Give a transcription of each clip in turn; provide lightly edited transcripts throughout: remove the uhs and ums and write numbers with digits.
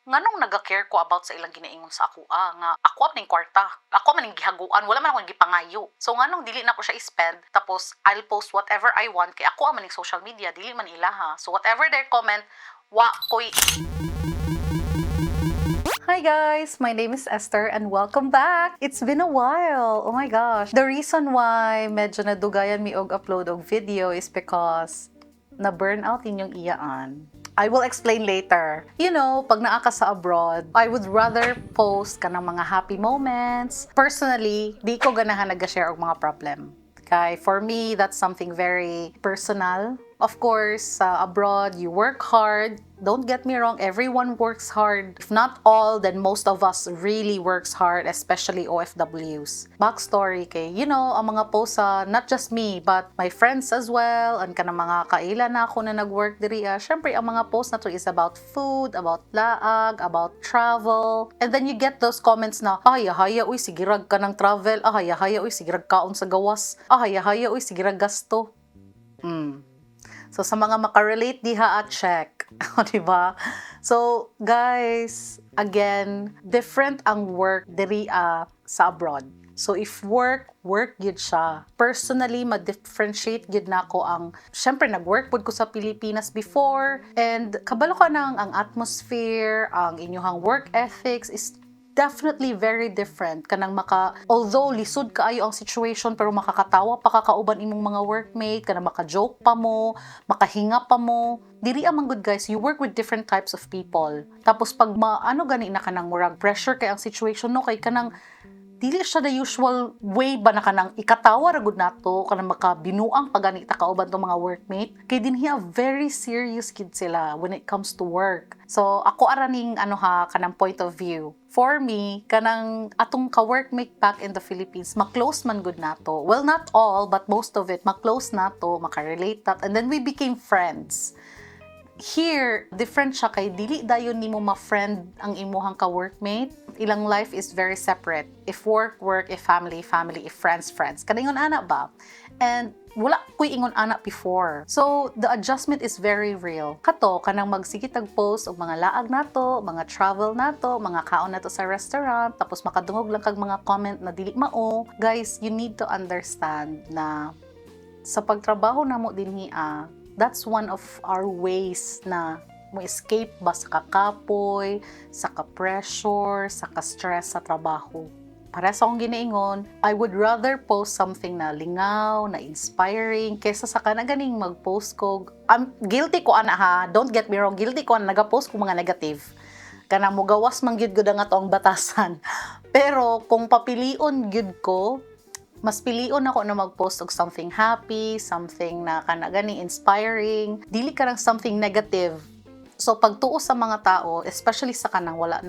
Nganong naga-care ko about sa ilang ginaingon sa ako nga ako ning kwarta, ako man ning gihaguan, wala man ako gipangayo. So nganong dili na ko siya i-spend, tapos I'll post whatever I want kay ako man ning social media, dili man ilaha. So whatever their comment, wa koy. Hi guys, my name is Esther and welcome back. It's been a while. Oh my gosh. The reason why medyo nadugayan mi og upload og video is because na burnout inyong iyaan. I will explain later. Pag naa ka sa abroad, I would rather post kanang mga happy moments. Personally, di ko ganahan nag-share og mga problem. Kay for me, that's something very personal. Of course, abroad, you work hard. Don't get me wrong, everyone works hard. If not all, then most of us really works hard, especially OFWs. Backstory kay, ang mga post sa, not just me, but my friends as well, and kanang mga kaila na ako na nag-work diri, syempre, ang mga post nato is about food, about laag, about travel. And then you get those comments na, "Ay, haya, uy, sige rag ka ng travel. Ah, haya, haya, uy, sige rag kaon sa gawas. Ah, haya, haya, uy, sige rag gasto." So sa mga makarelate diha at check, o di ba? So guys, again, different ang work diri sa abroad. So if work, work gyud siya. Personally, ma-differentiate gyud nako ang syempre nag-work pud ko sa Pilipinas before and kabalo ka nang ang atmosphere, ang inyong work ethics is definitely very different. Kanang maka, although lisod kaayo ang situation, pero makakatawa pa ka kauban imong mga workmate, kanang maka-joke pa mo, makahinga pa mo. Diri man gud guys, you work with different types of people. Tapos pag maano gani na kanang murag pressure kay ang situation, no, kay kanang dili siya the usual way ba na kanang ikatawa ra gud nato, kanang makabinuang pa gani ta kauban tong mga workmate, kay dinhi very serious gyud sila when it comes to work. So ako ara ning ano ha, kanang point of view for me, kanang atong ka-workmate back in the Philippines, ma-close man gud nato. Well, not all, but most of it, ma-close nato, maka-relate that, and then we became friends. Here, different siya kay dili dayon nimo ma-friend ang imuhang ka-workmate. Ilang life is very separate. If work, work, if family, family, if friends, friends. Kanang ana ba? And wala ko'y ingon ana before. So, the adjustment is very real. Kato, kanang magsige tag post og mga laag nato, mga travel nato, mga kaon nato sa restaurant, tapos makadungog lang kag mga comment na dili mao. Guys, you need to understand na sa pagtrabaho namo dinhi that's one of our ways na mo escape ba sa kakapoy, sa ka-pressure, sa ka-stress sa trabaho. Para sa akong ginaingon, I would rather post something na lingaw, na inspiring, kaysa sa kana ganing mag-post ko. I'm guilty ko ana ha, don't get me wrong, guilty ko ana, nagapost ko mga negative. Kanang mugawas man gyud gud ang ato ang batasan. Pero kung papilion gyud ko, mas pilion ako na mag-post og something happy, something na kana gani inspiring, dili ka lang something negative. So pagtuo sa mga tao, especially sa kanang wala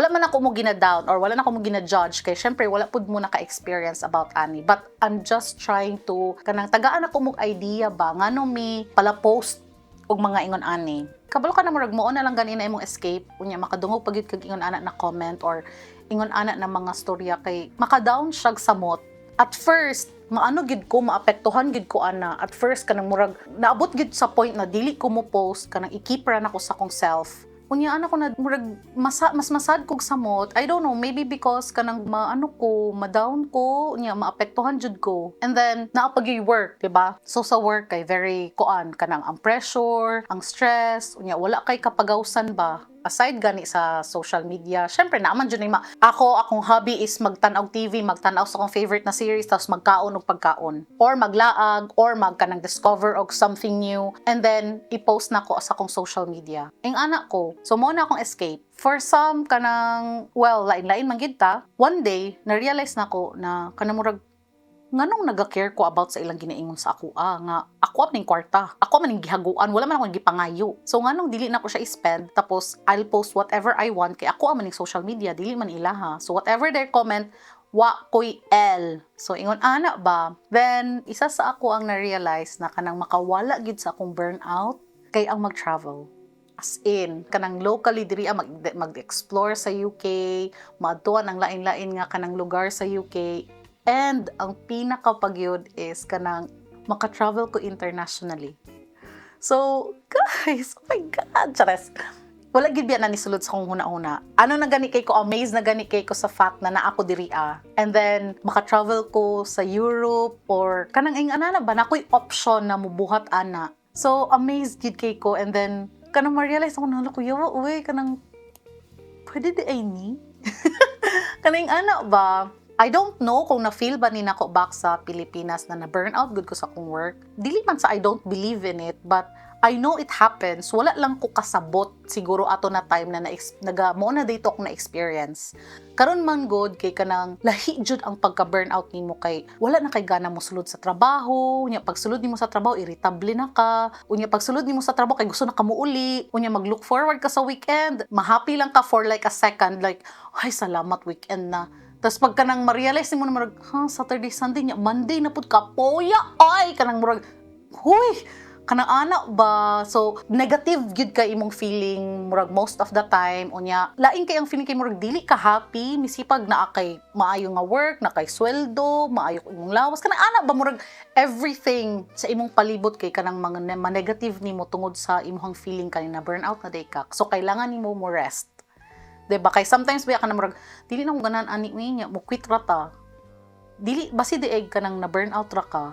man ako mo gina-down or wala na ako mo gina-judge kay syempre wala pud mo naka-experience about ani. But I'm just trying to kanang tagaan ako mo idea ba ngano mi pala post og mga ingon ani. Kabalo ka na murag mo na lang gani na imong escape, unya makadungog pag kag ingon ana na comment or ingon ana na mga storya kay maka-down siya samot. At first, maano gid ko, maapektuhan gid ko ana. At first, kanang murag naabot gid sa point na dili ko mo post, kanang i-keep ra nako sa akong self. Unya ana ko na murag mas masad kog samot. I don't know, maybe because kanang maano ko, ma-down ko, unya maapektuhan jud ko. And then naa pa gyud work, di ba? So sa work kay very kuan, kanang ang pressure, ang stress, unya wala kay kapagawsan ba. Aside gani sa social media, syempre naaman jud ni ako, akong hobby is magtan-aw TV, magtan-aw sa akong favorite na series, tapos magkaon og pagkaon or maglaag or magkanang discover og something new and then i-post na ko sa akong social media. Ing ana ko. So mo na akong escape. For some, kanang, well, lain-lain man gid ta. One day, na-realize na ko na kanang murag nganong naga-care ko about sa ilang ginaingon sa ako nga ako ning kwarta, ako man ning gihaguan, wala man ako gipangayo. So nganong dili na ko siya i-spend, tapos I'll post whatever I want kay ako man ning social media, dili man ilaha. So whatever their comment, wa koy L. So ingon ana ba. Then isa sa ako ang na-realize na kanang makawala gid sa akong burnout kay ang mag-travel, as in kanang locally diri mag-explore sa UK, maadtuan ang lain-lain nga kanang lugar sa UK. And ang pinakapagyod is kanang maka-travel ko internationally. So, guys, oh my God, chares. Wala gid biya na nisulod sa akong huna-huna. Ano na gani kay ko, amazed na gani kay ko sa fact na naa ko diri ah. And then maka-travel ko sa Europe or kanang ing ana na ba na ako'y option na mubuhat ana. So amazed gid kay ko, and then kanang ma-realize ako na ko, yawa uy, kanang pwede diay ni. Kanang ana ba? I don't know kung na-feel ba ni nako back sa Pilipinas na na-burnout gud ko sa akong work. Dili man sa I don't believe in it, but I know it happens. Wala lang ko kasabot siguro ato na time na naga mo na dito akong na-experience. Karon man gud kay kanang lahi jud ang pagka-burnout nimo kay wala na kay gana mo sulod sa trabaho, unya pagsulod nimo sa trabaho, irritable na ka, unya pagsulod nimo sa trabaho kay gusto na ka muuli, unya mag-look forward ka sa weekend, ma-happy lang ka for like a second, like, "Ay, salamat, weekend na." Tapos pag kanang ma-realize nimo na murag, "Ha, Saturday, Sunday nya, Monday na pud, kapoya ay," kanang murag, huy, kanang ana ba? So, negative gyud kay imong feeling, murag most of the time. Unya, lain kay ang feeling kay murag dili ka happy, misipag naa kay maayo nga work, na kay sweldo, maayo imong lawas. Kanang ana ba, murag everything sa imong palibot kay kanang mga ma-negative nimo tungod sa imong feeling kay na burnout na diay ka. So, kailangan nimo mo rest. 'Di ba? Kay sometimes biya ka na murag dili na ko ganahan ani niya, mo quit ra ta. Dili basi di ka nang na burnout ra ka.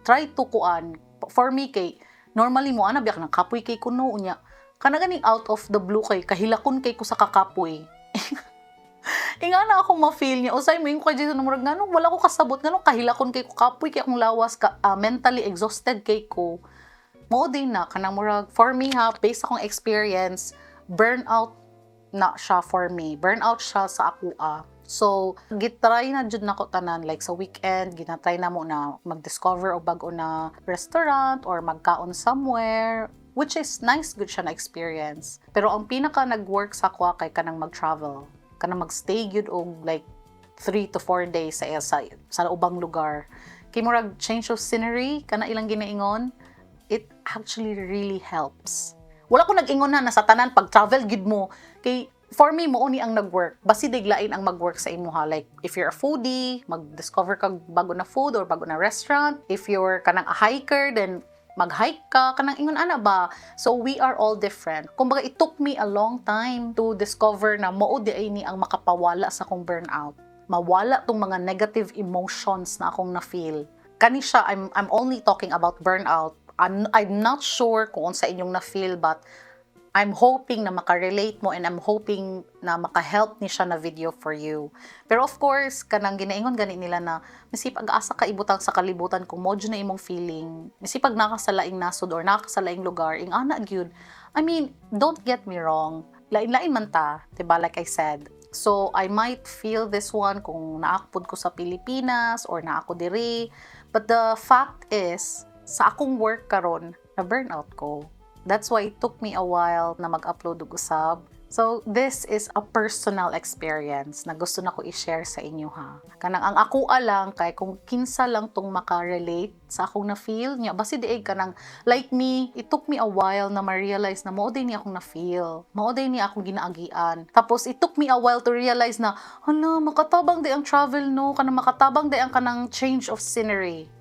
Try to kuan. For me kay normally mo ana biya ka nang kapoy kay kuno, unya kana ganing out of the blue kay kahilakon kay ko sa kakapoy. Inga na ako ma-feel niya. Usay mo yung kay Jesus, murag ngano wala ko kasabot, ngano kahilakon kay ko, kapoy kay akong lawas ka, mentally exhausted kay ko. Mao din na kanang murag for me ha, based akong experience, burnout na siya for me. Burnout siya sa ako ah. So, gitry na jud nako tanan, like sa weekend, ginatry na mo na mag-discover og bag-o na restaurant or magkaon somewhere, which is nice gud siya na experience. Pero ang pinaka nag-work sa ako kay kanang mag-travel, kanang mag-stay gyud og like 3 to 4 days sa ubang lugar. Kay murag change of scenery kana ilang ginaingon, it actually really helps. Wala ko nag-ingon na sa tanan pag travel gid mo, kay for me mo ni ang nag-work. Basi diglain ang mag-work sa imo ha. Like if you're a foodie, mag-discover kag bago na food or bago na restaurant. If you're kanang a hiker, then mag-hike ka, kanang ingon ana ba. So we are all different. Kumbaga, it took me a long time to discover na mao diay ni ang makapawala sa akong burnout. Mawala tong mga negative emotions na akong na-feel. Kani siya, I'm only talking about burnout. I'm not sure kung unsa inyong na-feel, but I'm hoping na makarelate mo and I'm hoping na maka-help ni siya na video for you. Pero of course, kanang ginaingon gani nila na misipag asa ka ibutang sa kalibutan kung mo na imong feeling, misipag naa ka sa laing nasod or naa ka sa laing lugar, ing ana gyud. I mean, don't get me wrong, lain-lain man ta, 'di ba, like I said. So, I might feel this one kung naa pud ko sa Pilipinas or naa ko diri. But the fact is, sa akong work karon, na burnout ko. That's why it took me a while na mag-upload og usab. So, this is a personal experience na gusto na ko i-share sa inyo ha. Kanang ang ako lang kay kung kinsa lang tong maka-relate sa akong na-feel niya. Basi diay kanang like me, it took me a while na ma-realize na mao diay ni akong na-feel. Mao diay ni akong ginaagian. Tapos it took me a while to realize na hala, makatabang diay ang travel, no, kanang makatabang diay ang kanang change of scenery.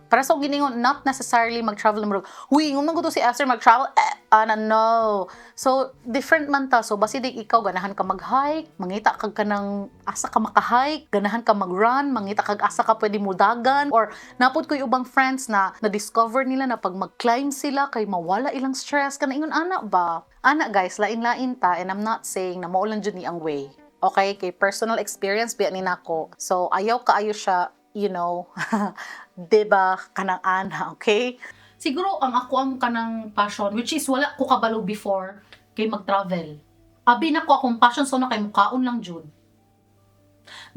Para sa akong giningon, not necessarily mag-travel na murag, "Huy, ingon man ko to si Esther mag-travel," eh, ana, no. So, different man ta. So, basi di ikaw, ganahan ka mag-hike, mangita kag kanang asa ka maka-hike, ganahan ka mag-run, mangita kag asa ka pwede mo dagan, or naa pod ko yung ubang friends na na-discover nila na pag mag-climb sila, kay mawala ilang stress, kana ingon ana ba? Ana guys, lain-lain ta, and I'm not saying na mao lang jud ni ang way. Okay, kay personal experience biya ni nako. So, ayaw kaayo siya, 'di ba, kanang ana, okay? Siguro ang ako ang kanang passion, which is wala ko kabalo before, kay mag-travel. Abi na ko akong passion sa una kay mukaon lang jud.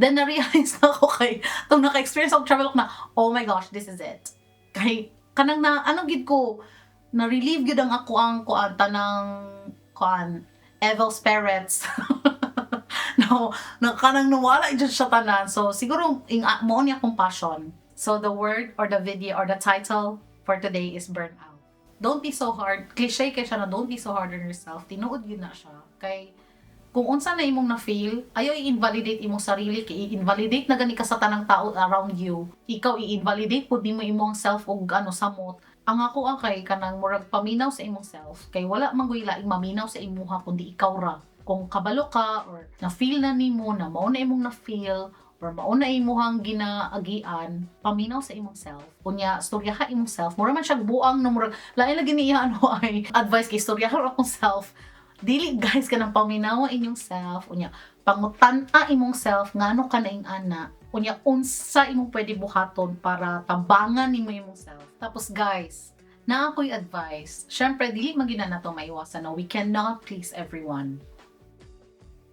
Then na-realize na ako kay tong naka-experience og travel ko na, "Oh my gosh, this is it." Kay kanang na ano gid ko, na-relieve gyud ang ako ang kuan, tanang kuan, evil spirits. No, na kanang nawala jud siya tanan. So siguro ing mo ni akong passion. So the word or the video or the title for today is burnout. Don't be so hard. Cliche kay siya na don't be so hard on yourself. Tinuod yun na siya. Kay kung unsa na imong na-feel, ayaw i-invalidate imong sarili kay i-invalidate na gani ka sa tanang tao around you. Ikaw i-invalidate pud nimo imong self og ano samot. Ang ako ang kay kanang murag paminaw sa imong self kay wala man gyud laing maminaw sa imuha kundi ikaw ra. Kung kabalo ka or na-feel na nimo na mao na imong na-feel or mao na imuhang ginaagian, paminaw sa imong self. Unya, storyaha imong self. Mura man siya buang no, murag lain lagi niya ano ay advice kay storyaha ra akong self. Dili, guys, kanang paminawa inyong self. Unya, pangutan-a imong self ngano ka naing ana. Unya, unsa imong pwede buhaton para tabangan nimo imong self. Tapos guys, naa ko'y advice. Syempre, dili man gyud na nato maiwasan, no? We cannot please everyone.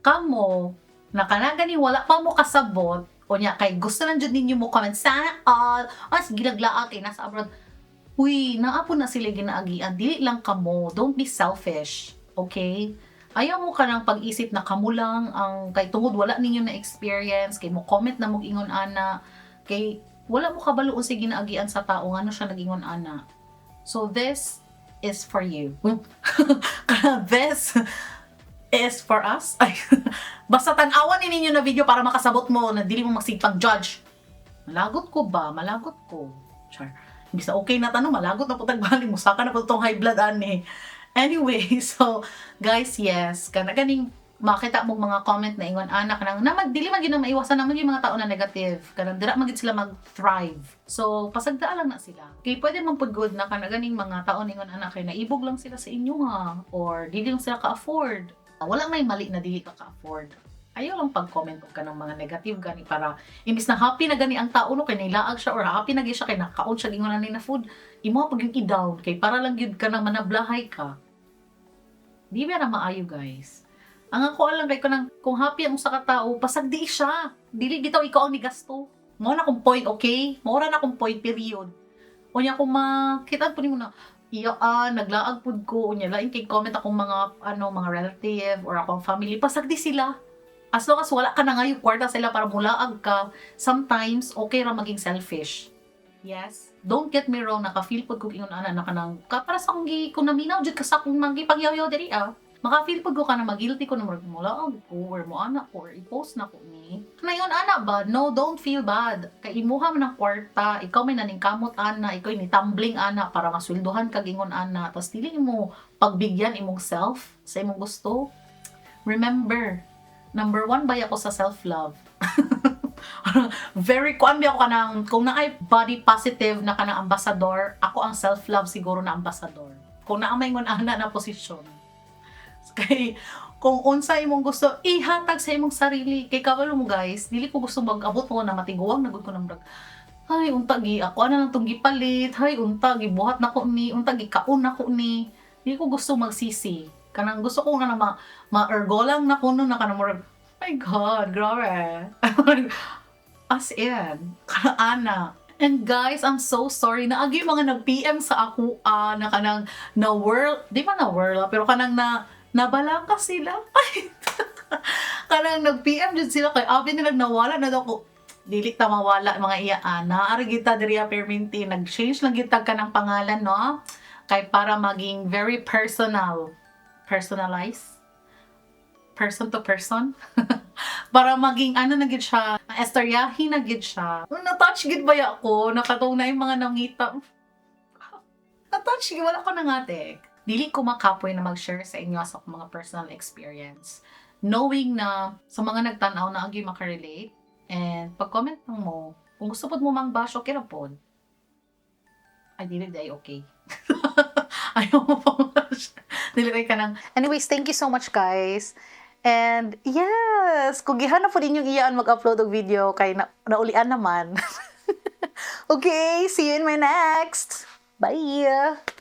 Kamo, na kana gani wala pa mo kasabot, unya kay gusto lang jud ninyo mo comment, "Sana all, oh, sige naglaag kay nasa abroad." Uy, naa po na sila ginaagian. Dili lang kamo. Don't be selfish. Okay? Ayaw mo ka ng pag-isip na kamo lang ang kay tungod wala ninyo na experience kay mo comment na mo ingon ana, kay wala mo kabalo unsay ginaagian sa tao, ngano siya nag-ingon ana. So this is for you. This is for us. Ay, basta tan-awan ni ninyo na video para makasabot mo na dili mo magsigpang judge. Malagot ko ba? Malagot ko. Char. Imbis na okay na tanong, malagot na po tagbali mo. Saka na po tong high blood ani. Anyway, so guys, yes, kana ganing makita mo mga comment na ingon ana, kanang naman dili man gyud na maiwasan naman yung mga tao na negative, kanang dira man gyud sila mag-thrive. So pasagdaa lang na sila kay pwede man pud good na kana ganing mga tao na ingon ana kay naibog lang sila sa inyo ha, or dili lang sila ka-afford. Wala may mali na dili ka ka-afford. Ayaw lang pag-comment og kanang mga negative gani para imbis na happy na gani ang tao no kay nilaag siya or happy na gyud siya kay nakaon siya ingon ani na food, imo pag yung i-down kay para lang gyud ka nang manablahay ka. Di ba na maayo, guys? Ang ako lang kay kanang kung happy ang usa ka tao, pasagdi siya. Dili bitaw ikaw ang nigasto. Mao na akong point, okay? Mao ra na akong point, period. Unya kung makita po nimo na iya ah, naglaag pud ko, unya lain kay comment akong mga ano, mga relative or akong family, pasagdi sila. As long as wala ka na ngayon kwarta sila para mulaag ka, sometimes okay ra maging selfish. Yes. Don't get me wrong, naka-feel pud kog ingon ana na kanang ka para sa akong gi kung naminaw jud ka sa akong mangipagyaw-yaw diri ah. Maka-feel pud ko ka na mag-guilty ko na murag mulaag ko or mo ana ko or i-post na ko ni. Ngayon ana ba? No, don't feel bad. Kay imuha man ang kwarta, ikaw may naningkamot ana, ikaw ni tumbling ana para masweldohan kag ingon ana. Tapos dili mo pagbigyan imong self sa imong gusto. Remember, number one ba ako sa self-love. Very kuan ba ako kanang kung naay body positive na kanang ambassador, ako ang self-love siguro na ambassador. Kung naa may ingon ana na posisyon. Kay kung unsa imong gusto, ihatag sa imong sarili. Kay kabalo mo guys, dili ko gusto mag-abot mo na matiguang na gud ko ng brag. "Hay, unta gi ako ana lang tong gipalit. Hay, unta gibuhat na ko ni, unta gikaon na ko ni." Dili ko gusto magsisi. Kanang gusto ko nga na ma ma-ergolang na kuno na kanang murag, "My God, grabe." As in, kanang ana. And guys, I'm so sorry. Naagi mga nag-PM sa ako ah, na kanang na world, di ba na world, pero kanang na nabalaka sila. Ay, kanang nag-PM jud sila kay abi nila nawala na daw ko. Dili ta mawala, mga iya ana. Ari kita diri perminti, nag-change lang kita ka ng pangalan, no? Kay para maging very personal. Personalize? Person to person? Para maging ano na gid siya, estoryahin na gid siya. Na-touch gid ba ako? Nakatong na yung mga nangita. Na-touch gid, wala ko nangatik. Dili ko makapoy na mag-share sa inyo sa akong mga personal experience. Knowing na sa mga nagtanaw na agi makarelate, and pag-comment lang mo, kung gusto pod mo mang bash, okay ra pod. Ay, dili di ay okay. Ayaw mo pa bash. Dili ka nang, Anyways, thank you so much, guys. And yes, kung gihanap po ninyong iyaan mag-upload og video kay na naulian naman. Okay, see you in my next. Bye!